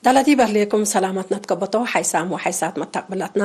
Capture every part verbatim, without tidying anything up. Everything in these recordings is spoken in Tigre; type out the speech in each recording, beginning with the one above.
አለ ዲብ አህሌኩም ሰላመት ነትከበቶ ሐይሳም ወሐይሳት መታቅብላትና።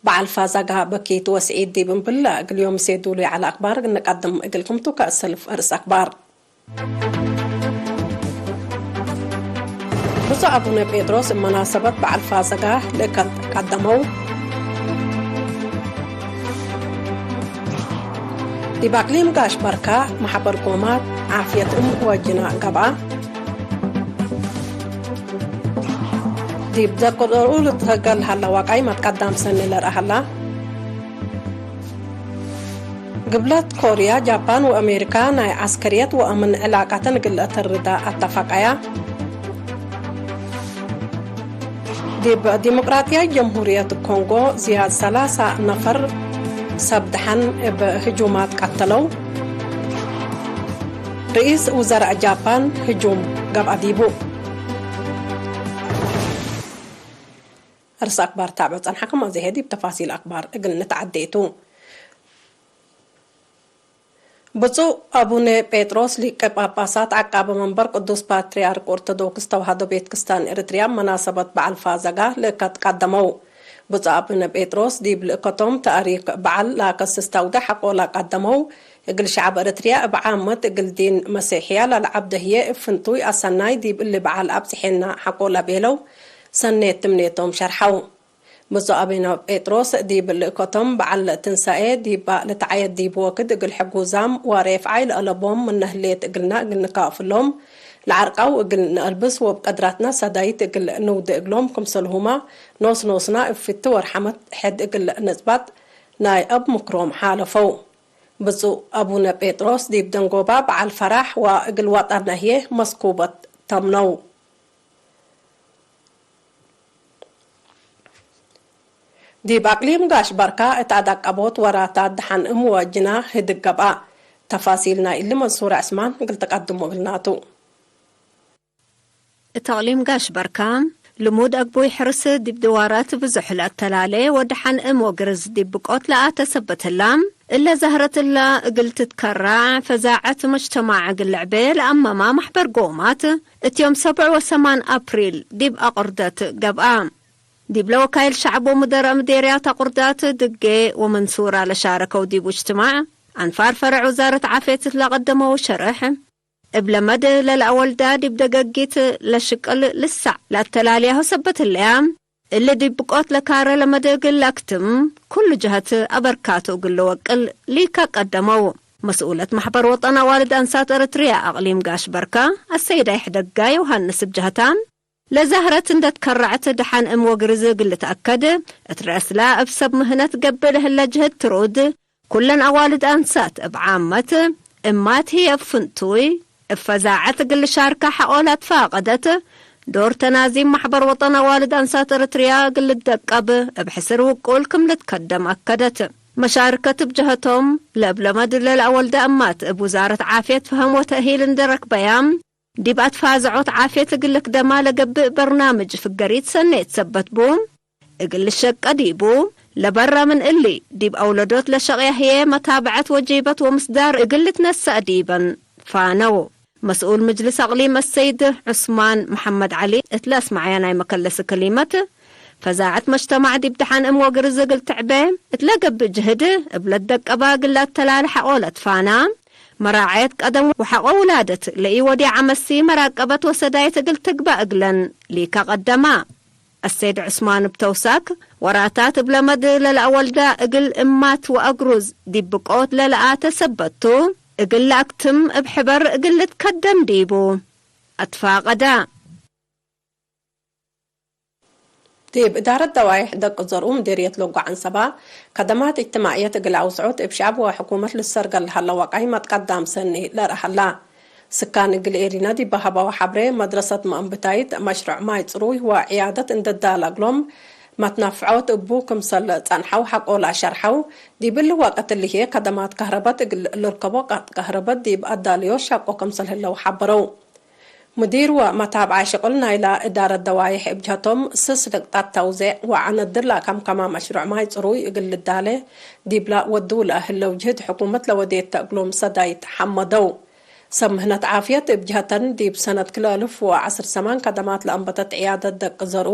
በዐል ፋዛጋ በኪት ወስዒድ ዲብ እምብል እግል ዮም ሴዱሉ ዐለ አክባር እንቀድም እግልኩም ቱ። ከእሰልፍ እርስ አክባር። ብፁዕ አቡነ ጴጥሮስ እብ መናሰበት በዐል ፋዘጋ ለእከት ቀደመው። ዲብ አቅሊም ጋሽ በርካ መሐበር ጎማት ዓፍየት እም ወጅና ገብአ። ዲብ ደቅ ዶርኡ ልትሀገል ሀለ ዋቃይ መትቀዳም ሰኒ ለርአ ሀላ። ግብለት ኮርያ፣ ጃፓን ወአሜሪካ ናይ ዐስከርየት ወአምን ዕላቀተን እግል ለአተርዳ አተፋቀያ። ዲብ ዲሞቅራጥያይት ጀምሁርየት ኮንጎ ዝያድ ሰላሳ ነፈር ሰብ ደሐን እብ ህጁማት ቀተለው። ርኢስ ውዘራእ ጃፓን ህጁም ገብአ ዲቡ። እርስ አክባር ታብዕ ጸንሐኩም፣ አዜ ዲብ ተፋሲል አክባር እግል ንትዐዴ ቱ። ብፁዕ አቡነ ጴጥሮስ ሊቀ ጳጳሳት ዐቃበ መንበር ቅዱስ ፓትርያርክ ኦርቶዶክስ ተዋህዶ ቤት ክስታን ኤረትርያ መናሰበት በዐል ፋዘጋ ልእከት ቀደመው። ብፁዕ አቡነ ጴጥሮስ ዲብ ልእከቶም ተአሪክ በዐል ለአከስስ ተውደ ሐቆ ለቀደመው፣ እግል ሸዐብ ኤረትርያ እብ ዓመት እግል ዲን መሴሕያ ለለዐብደ ህዬ እብ ፍንቱይ አሰናይ ዲብ እሊ በዐል አብጽሔና ሐቆ ለቤለው ሰኔት ትምኔቶም ሸርሐው። ብፁዕ አቡነ ጴጥሮስ ዲብ ልእከቶም በዐል ትንሳኤ ዲብ ልትዓየድ ዲብ ወክድ እግል ሕጉዛም ወሬፍዓይ ለአለቦም ምነ ህሌት እግልና እግል ንካፍሎም ለዐርቃው እግል ነአልብስ ወእብ ቀድራትና ሰዳይት እግል ንውዴ እግሎም ክምሰልሁመ ኖስ ኖስና እብ ፍቲ ወርሐመት ሕድ እግል ንጽባጥ ናይ አብ ምክሮም ሓለፈው። ብፁዕ አቡነ ጴጥሮስ ዲብ ደንጎባ በዐል ፈራሕ ወእግል ወጠንና ህዬ መስኩበት ተምነው። ዲብ አቅሊም ጋሽ በርካ እት አዳቀቦት ወራታት ደሐን እም ወጅና ህድግ ገብአ። ተፋሲል ናይ እሊ መንሱር ዕስማን እግል ተቀድሞ እግልናቱ። እት አቅሊም ጋሽ በርካ፣ ልሙድ አግቡይ ሕርስ ዲብ ድዋራት ብዙሕ ለአተላሌ ወደሐን እም ወግርዝ ዲብ ብቆት ለአተ ሰበት ህላ፣ እለ ዛህረት እላ እግል ትትከራዕ ፈዛዐት መጅተማዕ እግል ልዕቤ ለአመማ መሕበር ጎማት፣ እት ዮም ሰብዕ ወሰማን አፕሪል ዲብ አቁርደት ገብአ። ዲብለ ወካይል ሸዕብ ወሙደረ ምዴርያት አቁርዳት ድጌ ወመንሱራ ለሻረከው ዲቡ እጅትማዕ፣ አንፋር ፈረዕ ውዛረት ዓፍየት እት ለቀደመው ሸርሕ፣ እብ ለመድ ለለአወልዳ ዲብ ደገጊት ለሽቅል ልሳዕ ለአተላልያሁ ሰበት ህለያ፣ እሊ ዲብ ብቆት ለካረ ለመድ እግል ለአክትም ኩሉ ጀሀት አበርካቱ እግል ልወቅል ሊከ ቀደመው። መስኡለት መሕበር ወጠን አዋልድ አንሳት ኤረትርያ አቅሊም ጋሽ በርካ አሰይድ አይሕ ደጋ ዮሐንስ እብ ጀሀታ፣ ለዛህረት እንዴ ትከረዐት ደሐን እም ወግርዝ እግል ልትአከድ፣ እት ረአስላ እብ ሰብ ምህነት ገብእ ለህለ ጅህድ ትሩድ፣ ኩለን አዋልድ አንሳት እብ ዓመት፣ እማት ህዬ እብ ፍንቱይ፣ እብ ፈዛዐት እግል ልሻርካ ሐቆ ለአትፋቀደት፣ ዶር ተናዚም መሕበር ወጠን አዋልድ አንሳት ኤረትርያ እግል ልትደቀብ እብ ሕስር ውቁል ክም ልትከደም አከደት። መሻርከት እብ ጀሀቶም፣ ለእብ ለመድ ለለአወልደ እማት እብ ውዛረት ዓፍየት ፈሀም ወተእሂል እንዴ ረክበያ፣ ዲብ አትፋዘዖት ዓፍየት እግል ልክደማ ለገብእ በርናምጅ ፍገሪት ሰኔት ሰበት ቡ፣ እግል ልሸቀ ዲቡ፣ ለበረ ምን እሊ፣ ዲብ አውለዶት ለሸቅየ ህዬ መታብዐት ወጂበት ወምስዳር እግል ልትነሰእ ዲበን ፋነው። መስኡል ምጅልስ አቅሊም አሰይድ ዑስማን መሐመድ ዐሊ እት ለአስመዐየ ናይ መከለስ ክሊመት፣ ፈዛዐት መጅተማዕ ዲብ ደሐን እም ወግርዝ እግል ትዕቤ እት ለገብእ ጅህድ፣ እብ ለትደቀባ እግል ለአተላሌ ሐቆ ለትፋና፣ መራዐየት ቀደም ወሐቆ ውላደት ለኢወዴ ዐመሲ መራቀበት ወሰዳይት እግል ትግባእ እግለን ሊከ ቀደማ። አሰይድ ዑስማን እብ ተውሳክ፣ ወራታት እብ ለመድ ለለአወልዳ እግል እማት ወአግሩዝ ዲብ ብቆት ለለአተ ሰበት ቱ፣ እግል ለአክትም እብ ሕበር እግል ልትከደም ዲቡ አትፋቀዳ። ዲብ እዳረት ደዋይሕ ደቅ ዘርኡ ምዴርየት ሎጎ ዐንሰባ፣ ከደማት እጅትማዕየት እግል አውስዖት እብ ሸዐብ ወሕኩመት ልሰርገል ለሀለ ወቃይ መትቀዳም ሰኒ ለርአ ሀላ። ስካን እግል ኤሪነ ዲብ ሀበው ሐብሬ፣ መድረሰት መአንብታይት፣ መሽረዕ ማይ ጽሩይ ወዕያደት እንዴ ዳለ እግሎም መትናፍዖት እቡ ክምሰል ጸንሐው ሐቆ ለአሸርሐው፣ ዲብ እሊ ወቅት እሊ ህዬ ከደማት ከህረበት እግል ልርከቦ ቀጥ ከህረበት ዲብ አዳልዮት ሸቆ ክምሰል ህለው ሐበረው። ሙዲር ወመታብዓይ ሽቅል ናይላ እዳረት ደዋይሕ እብ ጀህቶም፣ ስስ ልቅጣት ተውዜዕ ወዐነድር ለአከምከማ መሽሩዕ ማይ ጽሩይ እግል ልዳሌ ዲብላ ወድው ለህለው ጅህድ ሕኩመት ለወዴተ እግሎም ሰዳይት ሐመደው። ሰብ ምህነት ዓፍየት እብ ጀሀተን፣ ዲብ ሰነት ክልኤ አልፍ ወዐስር ሰማን ከደማት ለአንበተት ዕያደት ደቅ ዘርኡ፣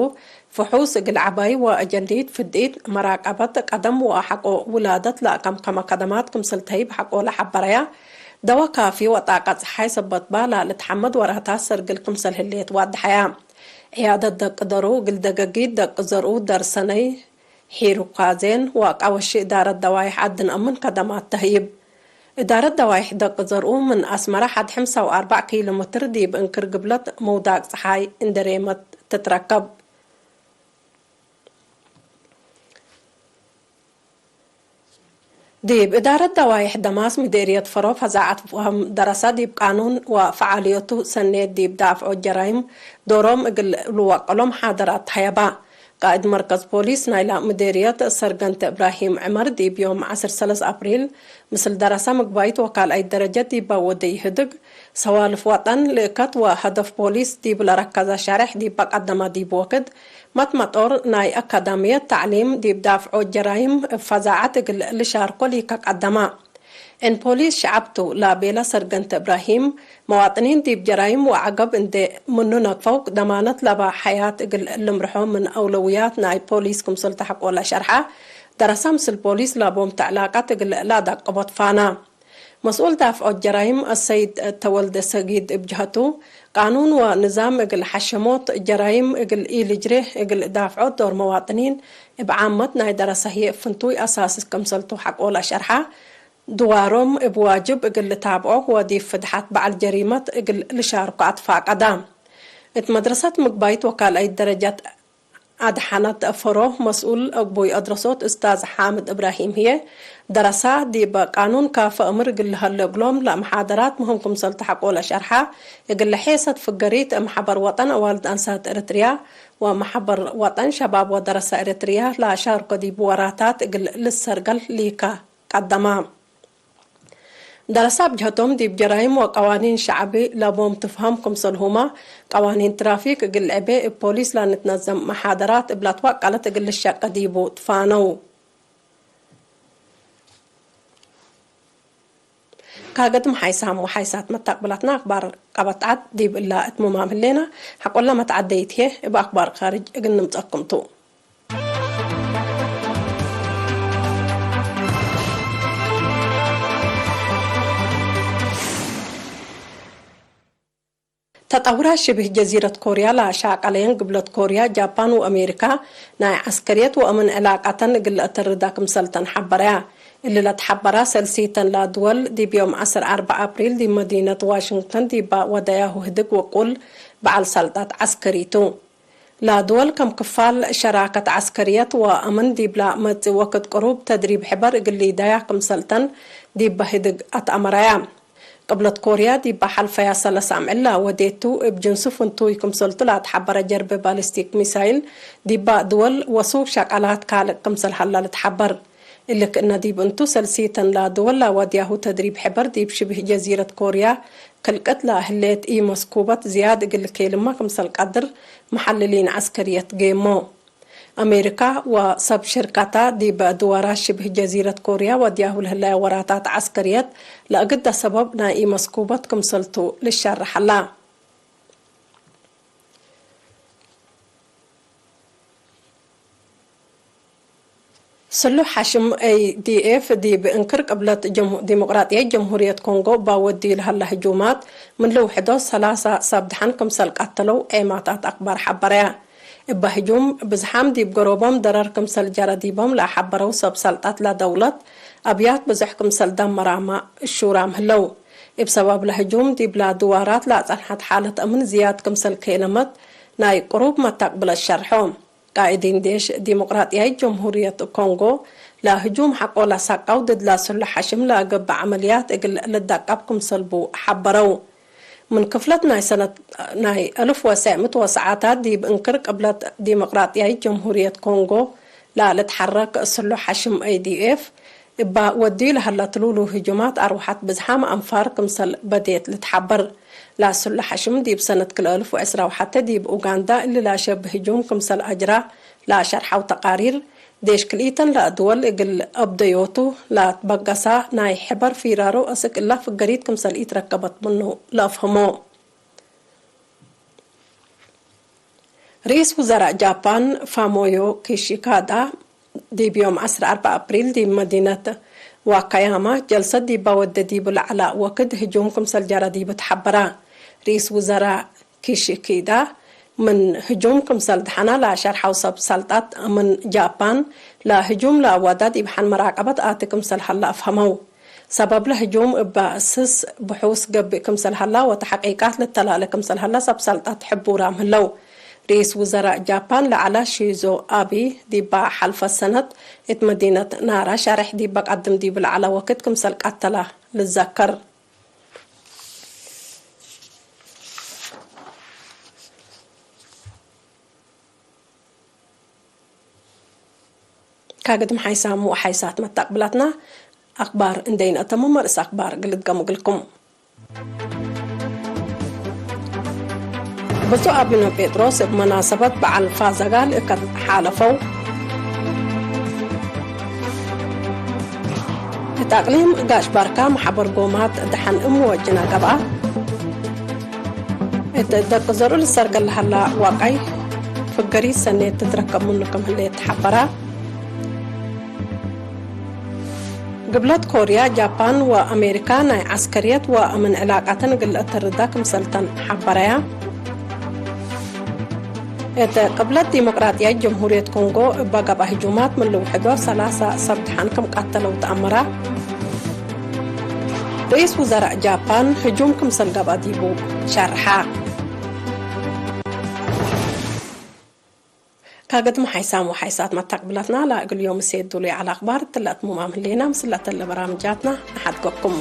ፍሑስ እግል ዐባይ ወአጀኒት ፍድኢት፣ መራቀበት ቀደም ወሐቆ ውላደት ለአከምከመ ከደማት ክምሰል ተህይብ ሐቆ ለሐበረያ፣ ደወ ካፊ ወጣቀ ጸሓይ ሰበት በ ለልትሐመድ ወራታት ሰርግል ክምሰል ህሌት ዋድሐያ። ዕያደት ደቅ ደርኡ እግል ደገጊት ደቅ ዘርኡ ደርሰነይ፣ ሒሩካዜን ወቃወሺ እዳረት ደዋይሕ አድን አምን ከደማት ተህይብ። እዳረት ደዋይሕ ደቅ ዘርኡ ምን አስመረ ሐድ ሕምሳ ወአርበዕ ኪሎ ሜትር ዲብ እንክር ግብለት ምውዳቅ ጸሓይ እንዴ ሬመት ትትረከብ። ዲብ እዳረት ደዋይሕ ደማስ ምዴርየት ፈሮ ፈዛዐት ፈሀም ደረሰ ዲብ ቃኑን ወፈዓልዮቱ ሰኔት ዲብ ዳፍዖት ጀራይም ዶሮም እግል ልወቀሎ መሓደራት ተሀየባ። ቃእድ መርከዝ ፖሊስ ናይላ ምዴርየት ሰርገንት እብራሂም ዕመር ዲብ ዮም ዐስር ሰለስ አፕሪል ምስል ደረሰ ምግባይት ወካልኣይት ደረጀት ዲበ ወደ ይህድግ ሰዋልፍ ወጠን ልእከት ወሀደፍ ፖሊስ ዲብ ለረከዘ ሸሬሕ ዲበ ቀደመ ዲብ ወክድ መትመጦር ናይ አካዳምየት ተዕሊም ዲብ ዳፍዖት ጀራይም እብ ፈዛዐት እግል ልሻርኮ ሊከ ቀደመ። እን ፖሊስ ሸዐብ ቱ ለቤለ ሰርገንት እብራሂም፣ መዋጥኒን ዲብ ጀራይም ወዐገብ እንዴ ምኑ ነቅፈው፣ ደማነት ለበ ሐያት እግል ልምርሖ ምን አውለውያት ናይ ፖሊስ ክምሰል ተሐቆ ለሸርሐ፣ ደረሰ ምስል ፖሊስ ለቦም ተዕላቀት እግል ለአዳቅቦ ትፋና። መስኡል ዳፍዖት ጀራይም አሰይድ ተወልደ ሰጊድ እብ ጀሀቱ፣ ቃኑን ወንዛም እግል ሐሸሞት ጀራይም እግል ኢልጅሬ እግል ዳፍዖት ዶር መዋጥኒን እብ ዓመት ናይ ደረሰ ህዬ እብ ፍንቱይ አሳስ ክምሰልቱ ሐቆ ለሸርሐ፣ ድዋሮም እብ ዋጅብ እግል ልታብዖ ወዲብ ፍድሓት በዐል ጀሪመት እግል ልሻርኮ አትፋቀዳ። እት መድረሰት ምግባይት ወካልኣይት ደረጀት አድሐነት ፈሮ መስኡል አግቡይ አድረሶት እስታዝ ሓምድ እብራሂም ህዬ፣ ደረሳ ዲብ ቃኑን ካፈ እምር እግል ለሀለ እግሎም ለመሓደራት ምህም ክምሰል ተሐቆ ለሸርሐ፣ እግል ለሔሰት ፍገሪት እም ሐበር ወጠን አዋልድ አንሳት ኤረትርያ ወመሐበር ወጠን ሸባብ ወደረሳ ኤረትርያ ለአሻርኮ ዲብ ወራታት እግል ልሰርገል ሊከ ቀደማ። ደረሳ እብ ጀህቶም ዲብ ጀራይም ወቀዋኒን ሸዕቢ ለቦም ትፍሀም ክምሰልሁመ፣ ቀዋኒን ትራፊክ እግል ልዕቤ እብ ፖሊስ ለንትነዘም መሓደራት እብ ለትወቀለት እግል ልሸቀ ዲቡ ትፋነው። ካገድም ሓይሳም ወሓይሳት መታቅብላትና አክባር ቀበት ዐድ ዲብ እላ እትሙማም ህሌና፣ ሐቆለ መትዓደይት ህዬ እብ አክባር ካርጅ እግል ንምጸኩም ቱ። ተጠውራ ሽብህ ጀዚረት ኮርያ ለአሻቀለየን ግብለት ኮርያ፣ ጃፓን ወአሜሪካ ናይ ዐስከርየት ወአምን ዕላቀተን እግል ለአተርዳ ክምሰልተን ሐበረያ። እሊ ለትሐበራ ሰልሲተን ለድወል ዲብ ዮም ዐስር አርበዕ አፕሪል ዲብ መዲነት ዋሽንግተን ዲባ ወደያሁ ህድግ ውቁል በዐል ሰልጠት ዐስከሪ ቱ። ለድወል ከም ክፋል ሸራከት ዐስከርየት ወአምን ዲብላ መጽእ ወክድ ቅሩብ ተድሪብ ሕበር እግል ሊደያ ክምሰልተን ዲበ ህድግ አትአመረያ። ቅብለት ኮርያ ዲበ ሐልፈያ ሰለስ አምዕል ለወዴቱ እብ ጅንሱ ፍንቱይ ክምሰልቱ ለአትሐበረ ጀርብ ባሊስቲክ ሚሳይል ዲበ ድወል ወሱቅ ሸቀላት ካልቅ ክምሰል ሀላ ልትሐበር። እሊ ክእነ ዲብ እንቱ ሰልሲተን ለድወል ለወድያሁ ተድሪብ ሕበር ዲብ ሽብህ ጀዚረት ኮርያ ክልቀት ለህሌት ኢመስኩበት ዝያድ እግል ኬልመ ክምሰል ቀድር መሐልሊን ዐስከርየት ጌሞ። አሜሪካ ወሰብ ሽርከታ ዲብ ድወራት ሽብህ ጀዚረት ኮርያ ወድያሁ ለህለየ ወራታት ዐስከርየት ለእግደ ሰበብ ናይ ኢመስኩበት ክምሰልቱ ልሸረሐላ። ስሉሕ ሐሽም ኤ ዲ ኤፍ ዲብ እንክር ቅብለት ጀም-፣ ዲሞቅራጥያይት ጀምሁርየት ኮንጎ እባ ወድዩ ለሀለ ህጁማት ምን ልውሕዶ ሰላሳ ሰብ ደሐን ክምሰል ቀተለው ዔማታት አክባር ሐበረያ። እበ ህጁም ብዝሓም ዲብ ገሮቦም ደረር ክምሰል ጀረ ዲቦም ለአሐበረው ሰብ ሰልጠት ለደውለት፣ አብያት ብዞሕ ክምሰል ደመራመ እሹራም ህለው። እብ ሰበብ ለህጁም ዲብላ ድዋራት ለአጸንሐት ሓለት አምን ዝያድ ክምሰል ኬለመት ናይ ቅሩብ መታቅብለት ሸርሖ። ቃኢዲን ዴሽ ዲሞቅራጥያይት ጀምሁርየት ኮንጎ፣ ለህጁም ሐቆ ለሰቀው ድድ ለስሉሕ ሐሽም ለገብእ ዐመልያት እግል ልደቀብ ክምሰልቡ ሐበረው። ምን ክፍለት ናይ ሰነት ናይ አልፍ ወትሰዕ ምእት ወሰዓታት ዲብ እንክር ቅብለት ዲሞቅራጥያይት ጀምሁርየት ኮንጎ ለልትሐረክ ስሉሕ ሐሽም ኤ ዲ ኤፍ፣ እባ ወድዩ ለሀለ ትሉሉ ህጁማት አርወሐት ብዝሓም አንፋር ክምሰል በዴት ልትሐበር። ለስሉሕ ሐሽም ዲብ ሰነት ክልኤ አልፍ ወዕስራ ወሐቴ ዲብ ኡጋንዳ እሊ ለአሸብህ ህጁም ክምሰል አጅራ ለአሸርሐው ተቃሪር፣ ዴሽ ክልኢተን ለአድወል እግል አብደዮቱ ለአትበገሳ ናይ ሕበር ፊራሮ አስክ እላ ፍገሪት ክምሰል ኢትረከበት ምኑ ለአፍህሞ። ርኢስ ውዘራእ ጃፓን ፋሞዮ ኪሺካዳ ዲብ ዮም ዐስር አርበዕ አፕሪል ዲብ መዲነት ዋካያማ ጀልሰት ዲባ ወደ ዲቡ ለዐላ ወክድ ህጁም ክምሰል ጀረ ዲቡ ተሐበረ። ርኢስ ውዘራእ ኪሺኪዳ ምን ህጁም ክምሰል ደሐና ለአሸርሐው ሰብ ሰልጣት ምን ጃፓን፣ ለህጁም ለአዋዳድ ኢብሐን መራቀበት አቲ ክምሰል ሀላ አፍሀመው። ሰበብ ለህጁም እበ ስስ ብሑስ ገብእ ክምሰል ሀላ ወተሐቂቃት ልተላለ ክምሰል ሀላ ሰብ ሰልጣት ሕቡራም ህለው። ርኢስ ውዘራእ ጃፓን ለዐላ ሺዞ አቢ ዲባ ሐልፈ ሰነት እት መዲነት ናራ ሸሬሕ ዲብ በቀድም ዲብ ለዐለ ወክድ ክምሰል ቀተላ ልዘከር። ካግድም ሓይሳም ወሓይሳት መታቅብላትና አክባር እንዴ ኢነአተምም፣ መርእስ አክባር እግል እድገም እግልኩም። ብፁዕ አቡነ ጴጥሮስ እብ መናሰበት በዐል ፋዘጋ ልእከት ሓለፈው። እት አቅሊም ጋሽ ባርካ መሐበር ጎማት ደሐን እም ወጅና ገብአ። እት ደቅ ዘርኡ ልሰርገል ለሀላ ዋቃይ ፍገሪት ሰኔት ትትረከብ ምኑ ክም ህሌት ተሐበራ። ግብለት ኮርያ፣ ጃፓን ወአሜሪካ ናይ ዐስከርየት ወአምን ዕላቃተን እግል ለአተርዳ ክምሰልተን ሐበረያ። እት ቅብለት ዲሞቅራጥያይት ጀምሁርየት ኮንጎ እበ ገብአ ህጁማት ምን ልውሕዶ ሰላሳ ሰብ ደሐን ክም ቀተለው ተአመራ። ርኢስ ውዘራእ ጃፓን ህጁም ክምሰል ገብአ ዲቡ ሸርሐ። ካገድመ ሓይሳም ወሓይሳት መታቅብላትና ለእግል ዮም እሴ ዱሉይ ዐለ አክባር እትለ አትሙማም ህሌና፣ ምስል ለተለ በራምጃትና ነሓድገኩም።